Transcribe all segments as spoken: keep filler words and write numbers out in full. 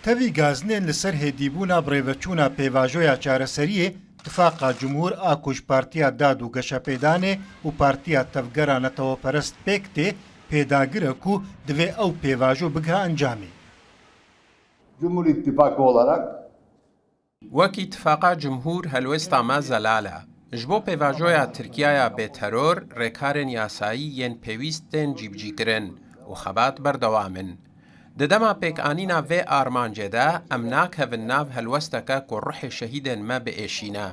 Tevî gazinên li ser hêdîbûna birêveçûna pêvajoya çareseriyê, Tifaqa Cumhûr a ku ji Partiya Dad û Geşepêdanê û Partiya Tevgera Neteweperest pêk tê, pêdagir e ku divê ew pêvajo bigiha encamê. Cumhur İttifakı olarak Wekî Tifaqa Cumhûr helwêsta me zelal e. Ji bo pêvajoya Tirkiyaya bêteror, rêkarên yasayî yên pêwîst tên cîbicîkirin û xebat berdewam in. Di dema pêkanîna vê armancê de, em nakevin nav helwesteke ku ruhê şehîdên me biêşîne.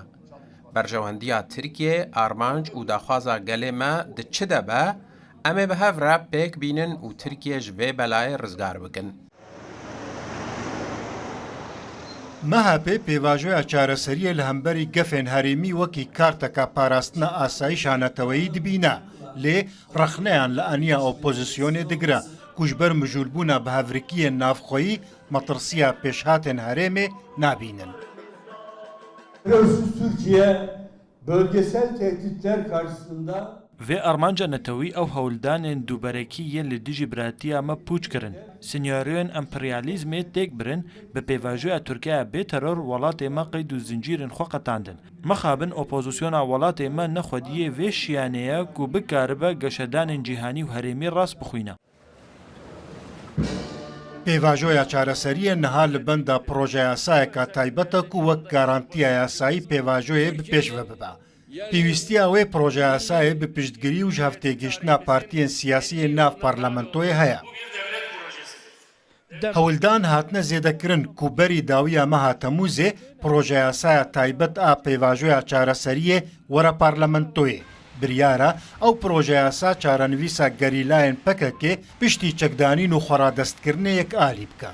Berjewendiya Tirkiyê, armanc û daxwaza gelê me di çi de be, em ê bi hev re pêk bînin û Tirkiye ji vê belayê rizgar bikin. M H P pêvajoya çareseriyê li hemberî gefên herêmî wekî karteka parastina asayîşa neteweyî dibîne, lê rexneyan li aniya opozisyonê digire ku ji ber mijûlbûna bihevrikiyên navxweyî metirsiya pêşhatên herêmê nabînin. Biliyorsunuz Türkiye bölgesel tehditler karşısında Vê armanca netewî ew hewldanên duberekî yên li dijî biratiya me pûç kirin. Senaryoyên emperyalîzmê têk birin, bi pêvajoya Tirkiyeya bê teror welatê me qeyd û zincîrên xwe qetandin. Mixabin opozisyona welatê me ne xwediyê vê şiyanê ye ku bikaribe geşedanên cîhanî û herêmî rast bixwîne. Pêvajoya çareseriyê niha li benda projeyasayeka taybet e ku wek garantiya yasayî pêvajoyê bi pêş ve bibe. Pêwîstiya wê projeyasayê bi piştgirî û ji hevtêgihiştina partiyên siyasî yên nav parlamentoyê heye. Hewldan hatine zêdekirin ku berî dawiya meha Temûzê projeyasaya taybet a pêvajoya çareseriyê were parlamentoyê. Biryar e ew projeyasa çarenivîsa gerîlayên P K K piştî çekdanîn û xweradestkirinê yekalî bike.